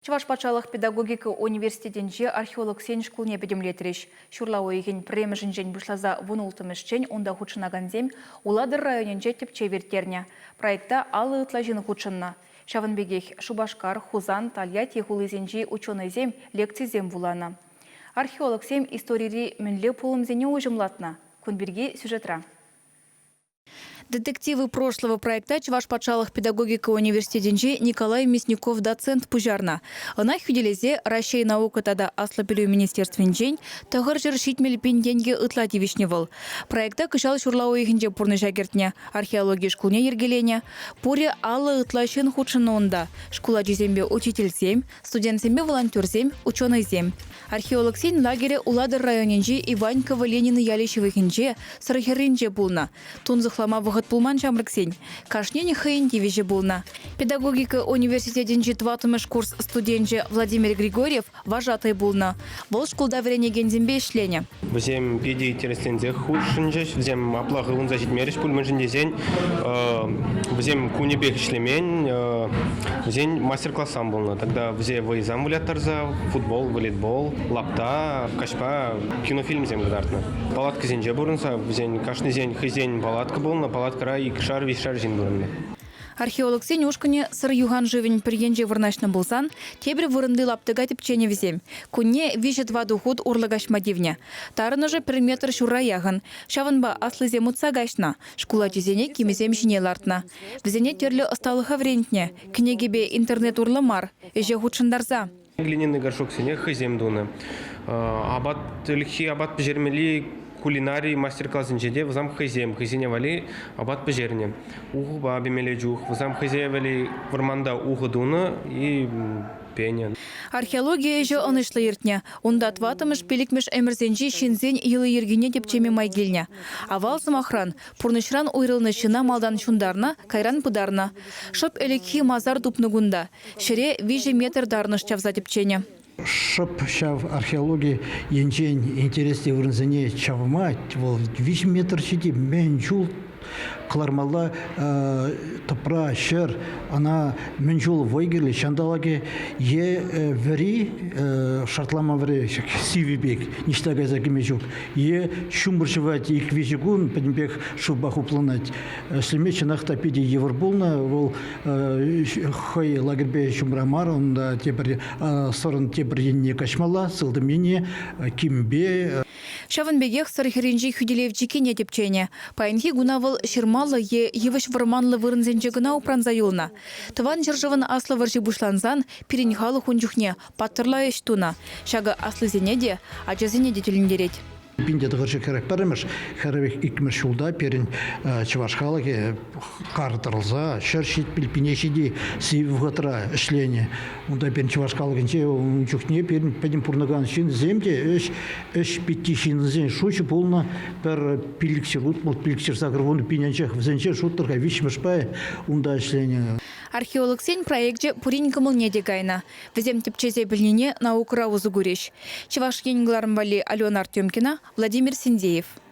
Чӑваш патшалӑх педагогика университетӗнче археологсен шкулне пӗтӗмлетрӗҫ. Ҫурла уйӑхӗн пӗрремӗшӗнчен пуҫласа вунулттӑмӗшчен унта хутшӑнакансем Улатӑр районӗнче тӗпчев ирттернӗ. Проекта 50 ытла ҫын хутшӑннӑ. Ҫавӑн пекех Шупашкар, Хусан, Тольятти хулисенчи ученӑйсем лекцисем вуланӑ. Археологсем историри мӗнле пулӑмсене уҫӑмлатнӑ? Кун пирки сюжетра. «Детективы прошлого» проекта Чӑваш патшалӑх педагогика университетӗнчи Николай Мясников доцент пуҫарнӑ. Ӑна хӳтӗлесе Раҫҫей наука тата аслӑ пӗлӳ министерствинчен 970 пин тенкӗ ытла тивӗҫнӗ вӑл. Проекта кӑҫал ҫурла уйӑхӗнче пурнӑҫа кӗртнӗ, археологи шкулне йӗркеленӗ. Пурӗ 50 ытла ҫын хутшӑннӑ унта: шкул ачисемпе учительсем, студентсемпе волонтерсем, ученӑйсем. Археологсен лагерӗ Улатӑр районӗнчи Иваньково Ленин ялӗ ҫывӑхӗнче, Сӑр хӗрринче пулнӑ. Тунсӑхлама вӑхӑт пулман ҫамрӑксен. Кашнин хӑйӗн тивӗҫӗ пулнӑ. Педагогика университетӗнчи тӑваттӑмӗш курс студенчӗ Владимир Григорьев вожатӑй пулнӑ. Вӑл шкулта вӗренекенсемпе ӗҫленӗ. Вӗсем питӗ интересленсех хутшӑнчӗҫ. Вӗсем аплах ывӑнса ҫитмерӗҫ пуль, мӗншӗн тесен вӗсем кунӗпех ӗҫлемен, вӗсен мастер-классам пулнӑ. Тогда вӗсе вӑйӑсам выляттарса, футбол, волейбол, лапта, каҫпа кинофильмсем кӑтартнӑ. Палаткӑсенче пурӑнса вӗсен кашнисен хӑйсен палатка пулнӑ, палаткӑра икшар-виҫшар ҫын пурӑннӑ. Археологсен ушкӑнӗ Сӑр юхан шывӗн пӗр енче вырнаҫнӑ пулсан, тепӗр вырӑнти лаптӑка тӗпченӗ вӗсем. Кунне виҫӗ-тӑватӑ хут урлӑ каҫма тивнӗ. Тарӑнӑшӗ пӗр метр ҫурра яхӑн. Ҫавӑнпа аслисем утса каҫнӑ, шкул ачисене кимӗсем ҫине лартнӑ. Вӗсене тӗрлӗ ӑсталӑха вӗрентнӗ, кӗнекепе интернет урлӑ мар, ӗҫе хутшӑнтарса. Глиняный горшоксене хӑйсем тунӑ. Апат, ӗлӗкхи апат пӗҫермелли кулинари мастер-класӗнче те вӗсем хӑйсем хӑйсене валли апат пӗҫернӗ. Ухӑпа пемелле чух вӗсем хӑйсене валли вӑрманта ухӑ тунӑ и пенӗ. Археологи ӗҫӗ ӑнӑҫлӑ иртнӗ. Унта тӑваттӑмӗш-пиллӗкмӗш ӗмӗрсенчи ҫынсен йӑли-йӗркине тӗпчеме май килнӗ. Авал, сӑмахран, пурнӑҫран уйрӑлнӑ ҫынна малтан ҫунтарнӑ, кайран пытарнӑ. Шӑп ӗлӗкхи масар тупнӑ кунта. Ҫӗре 3 метр тарӑнӑш чавса тӗпченӗ. Шӑп ҫав археологи енчен интереслӗ вырӑнсене чавма вӑл 3 метр ҫити мӗн чул кӑлармалла тӑпра, ҫӗр, ӑна мӗн чул вӑй кирлӗ, ҫанталӑкӗ е вӗри, шартлама вӗри, сивӗ пек, ниҫта кайса кӗме ҫук, е ҫумӑр ҫӑвать ик-виҫӗ кун, пӗтӗмпех шывпа хупланать. Ӗҫлеме чӑнах та питӗ йывӑр пулнӑ. Вӑл хӑй лагерьпе ҫумра мар, унта тепӗр сӑрӑн тепӗр енне каҫмалла, сылтӑм енне кимпе. Ҫавӑн пекех Сӑр хӗрринчи хӳтӗлев чиккине тӗпченӗ. Паянхи куна вӑл ҫырмаллӑ е йывӑҫ вӑрманлӑ вырӑнсенче кӑна упранса юлнӑ. Тӑван ҫӗршывӑн Аслӑ вӑрҫи пуҫлансан пирӗн халӑх ун чухне паттӑрла ӗҫ тунӑ. Ҫакӑ аслисене те, ачасене те тӗлӗнтерет. 1941-мӗш, 42-мӗш ҫулта пирӗн чӑваш халӑхӗ кар тӑрӑлса 170 пине ҫити сивӗ вӑхӑтра ӗҫленӗ. Унта пирӗн чӑваш халӑхӗнче ун чухне пирӗн пӗтӗм пурӑнакан ҫынсем те ӗҫ ӗҫ питти ҫынсен шучӗ пулнӑ пӗр 560, 580 пинӗнчех вӗсенче шутлӑр-ха виҫҫӗмӗш пайӗ унта ӗҫленӗ. Археологсен проекчӗ пурин кӑмӑлне те кайнӑ. Вӗсем тӗпчесе пӗлнине наукӑра усӑ курӗҫ. Чӑваш Ен кӑларӑм валли Алена Артемкина, Владимир Синдеев.